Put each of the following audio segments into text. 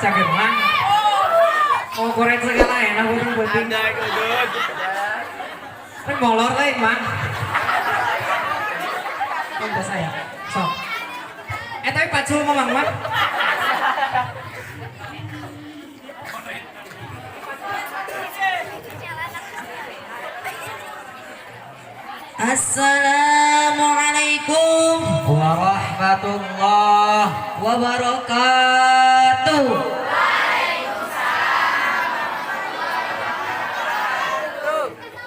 Cager mah. Mau korek segala enak penting-penting. Kan molor lain mah. Untuk saya. Sok. Eh tapi pacul mamang mah. Assalamualaikum warahmatullahi wabarakatuh.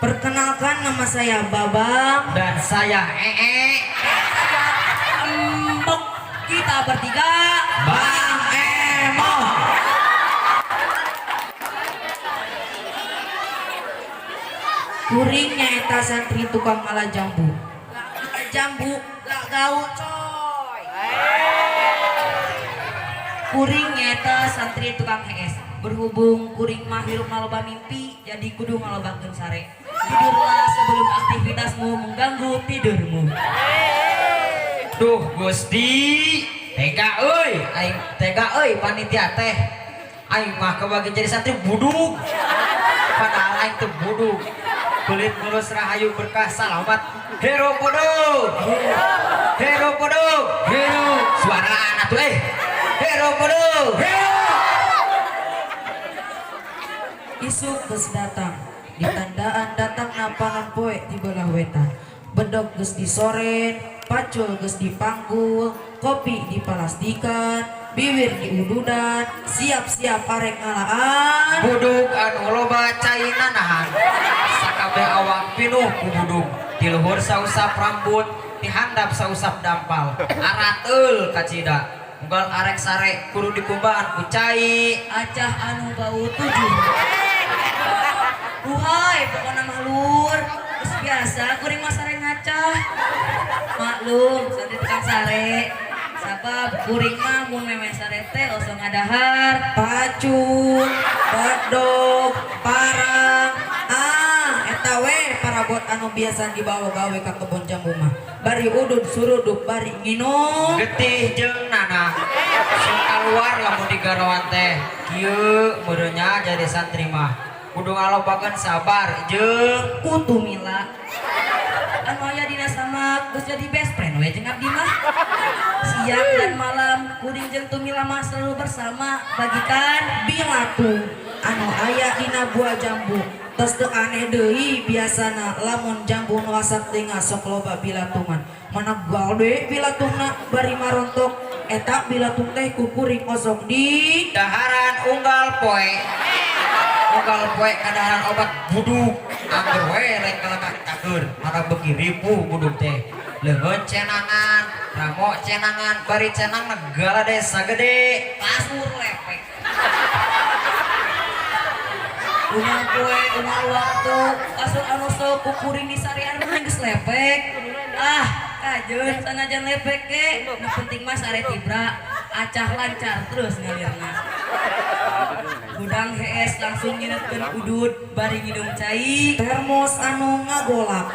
Perkenalkan, nama saya Babang dan saya Ee Embok. Kita bertiga Bang Emo. Kuring nyaeta santri tukang ngala jambu. Jambu gak gaul coy. Kuring nyaeta santri tukang hees. Berhubung kuring mah hirup maloba mimpi, jadi kudu ngalobakeun sare. Tidurlah sebelum aktivitasmu mengganggu tidurmu. Duh Gusti, tega euy, aing tega euy panitia teh. Aing mah kebagi jadi santri budug. Padahal aing teu budug. Kulit mulus rahayu berkah salamat. Hero podog. Hero podog. Hero. Suara anak tuh eh. Hero podog. Hero. Isuk geus datang, ditandaan datang panon poe di belah wetan. Bedog geus disoren, pacul geus dipanggul, kopi dipalastikan, biwir diududan, siap-siap arek ngalaan. Budug anu loba caina nahan. Sakabeh awak pinuh ku budug. Di luhur sausap rambut, di handap sausap dampal. Arateul kacida. Unggal arek sare kudu dikumbaan ku cai. Acah anu bau tujuh. Duhai, pokokna mah lur. Geus biasa kuring mah sare ngacah. Maklum, santri tukang sare. Sabab kuring mah mun memeh sare teh osok ngadahar. Pacul, bedog, parang. Ah, eta we parabot anu biasa dibawa gawe ka kebon jambu mah. Bari udud suruduk bari nginum. Getih jeung nanah. Sing kaluar lamun digarawan teh. Kieu meureunnya jadi santri mah. Kudu ngalobakeun sabar jeung kutu mila. Anu aya dina samak geus jadi best friend we jeung abdi mah. Siang dan malam kuring jeung Tumila mah selalu bersama bagikan bilatung anu aya dina buah jambu. Tos teu aneh deui biasana lamun jambu nu asak teh sok loba bilatungan. Mana galde bilatungna bari marontok eta bilatung teh ku kuring osok di daharan unggal poe. Unggal poe kadaharan obat budug. Angger we lain kalakah cager, mana beuki ripuh budug teh. Leungeun cenangan, ramo cenangan, bari cenang negara desa gede. Kasur lepek. Unggal poe unggal waktu kasur anu sok ku kuring disarean mah geus lepek. Ah, kajeun sanajan lepek ge, nu penting mah sare tibra, acah lancar terus ngalirna. Gudang hees langsung nginetkeun udud bari nginum cai. Termos anu ngagolak.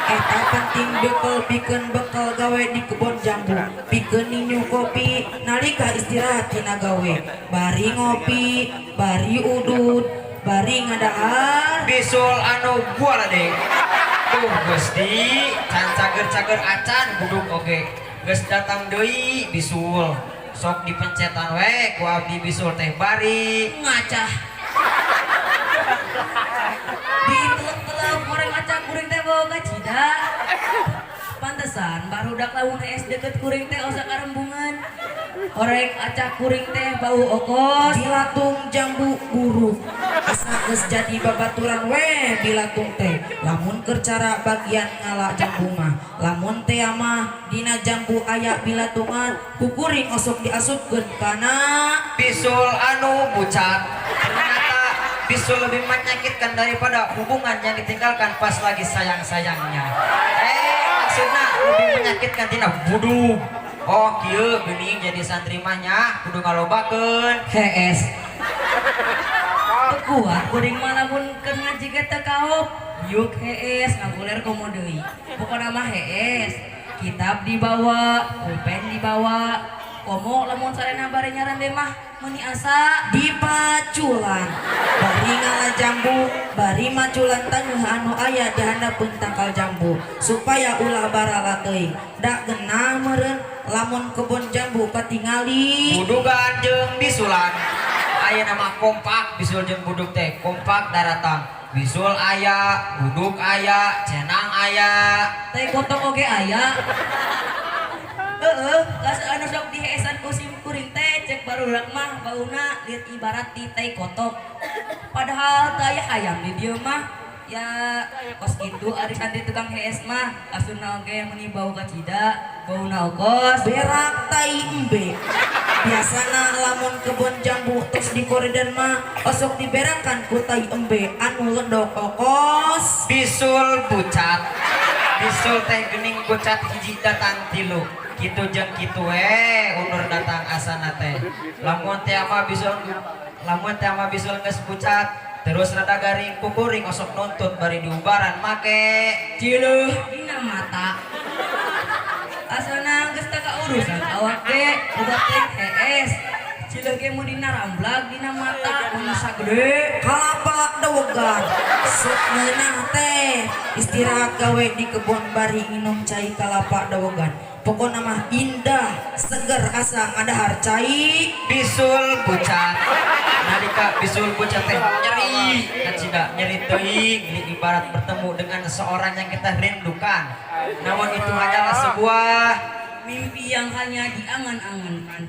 Eta penting bekel pikeun bekel gawe di kebon jambu. Pikeun ninyu kopi nalika istirahat tina gawe. Bari ngopi, bari udud, bari ngadahar. Bisul anu bualade. Tuh Gusti, can cager-cager acan budug oge. Geus datang deui bisul. Sok dipencetan we ku abdi bisul teh bari ngacah. Ditelep-telep goreng ngacah kuring teh boga cida. Pantesan barudak lamun hees deket kuring teh osak karembungan. Horeng acah kuring teh bau okos. Bilatung jambu buruk. Asa geus jadi babaturan we bilatung teh. Lamun keur cara bagian ngala jambu mah. Lamun teh mah dina jambu aya bilatungan ku kuring osok diasupkeun kana bisul anu bucat. Ternyata bisul lebih menyakitkan daripada hubungan yang ditinggalkan pas lagi sayang-sayangnya. Maksudna lebih menyakitkan tina budug. Oh kieu geuning jadi santri mah nya kudu ngalobakeun hees. Teu kuat kuring mah lamun keur ngaji ge teu kaop. Yuk hees ngaguler komo deui. Pokona mah hees. Kitab dibawa, pulpen dibawa. Komo lamun sarena bari nyarande mah Meuni asa dipaculan bari ngala jambu, bari maculan taneuh anu aya di handapeun tangkal jambu supaya ulah barala teuing. Da genah meureun lamun kebon jambu katingali budugan jeung bisulan. Ayeuna mah kompak bisul jeung budug teh, kompak daratang. Bisul aya, budug aya, cenang aya. Tai kotok oge aya. Heeh, kas anu sok diheesan ku sim kuring teh, cek barudak mah bauna lieur ibarat di tai kotok. Padahal teu aya hayam di dieu mah. Ya kos kitu ari santri tukang hees mah, asunna oge meuni bau kacida, bauna okos berak tai embe. Biasana lamun kebon jambu tos di koridor mah osok diberakan ku tai embe anu lendok okos bisul pucat. Bisul teh gening pucat, hiji datang tilu. Kitu jeung kitu we undur datang asana teh. Lamun teh ama bisul, lamun teh ama bisul geus pucat terus rada garing, kukuring osok nuntut bari diubaran make cileuh dina mata. Asana geus teu kaurusan awak ge, loba teh hees. Cileuh ge mun dina ramblag dina mata mun sagede kalapa dewegan. Sok ngeunah teh istirahat gawe di kebon bari nginum cai kalapa dewegan. Pokona mah indah seger asa ngadahar cai bisul pucat. Nalika bisul pucat teh nyeri kacida, nyeri teuing, ini ibarat bertemu dengan seorang yang kita rindukan, namun itu hanyalah sebuah mimpi yang hanya diangan-angankan.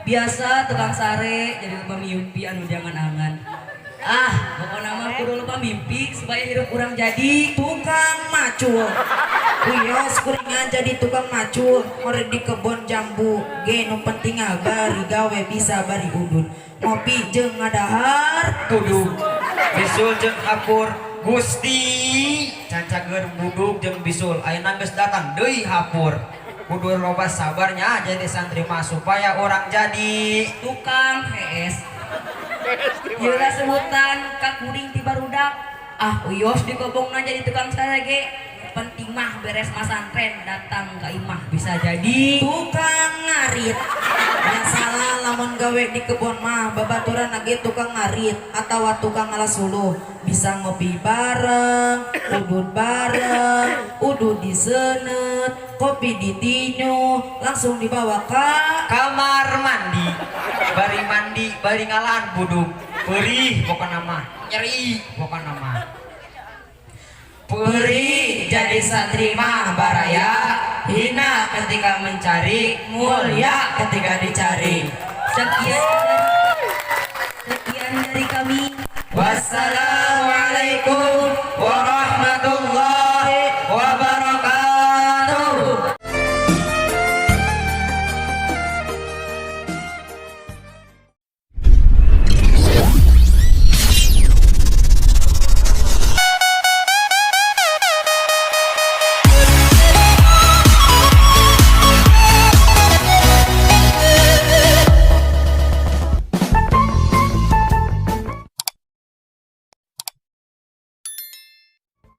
Biasa tukang sare jadi lupa mimpi anu diangan-angan. Ah, pokoknya mah kudu lupa mimpi supaya hidup kurang jadi tukang macul. Wios kuringan jadi tukang macul ngore di kebon jambu ge, nu penting ah bari gawe bisa bari udud ngopi jeung ngadahar budug. Bisul jeung hapur, Gusti, cancageur budug jeung bisul, ayeuna geus datang deui hapur. Kudu loba sabarnya jadi santri mah supaya orang jadi tukang hees. Yeula sebutan kakuring ti barudak. Ah, uyos di kobongna jadi tukang sare ge. Penting mah beres masantren datang ke imah bisa jadi tukang ngarit. Yang salah lamun gawe di kebon mah babaturan lagi tukang ngarit atau tukang ngalas suluh, bisa ngopi bareng, udud bareng, udud disenet, kopi ditinyu, langsung dibawa ke kamar mandi, bari mandi bari ngalaan budug. Perih pokokna mah, nyeri pokokna mah. Perih jadi santri mah baraya, hina ketika mencari, mulia ketika dicari. Sekian dari, sekian dari kami. Wassalamualaikum.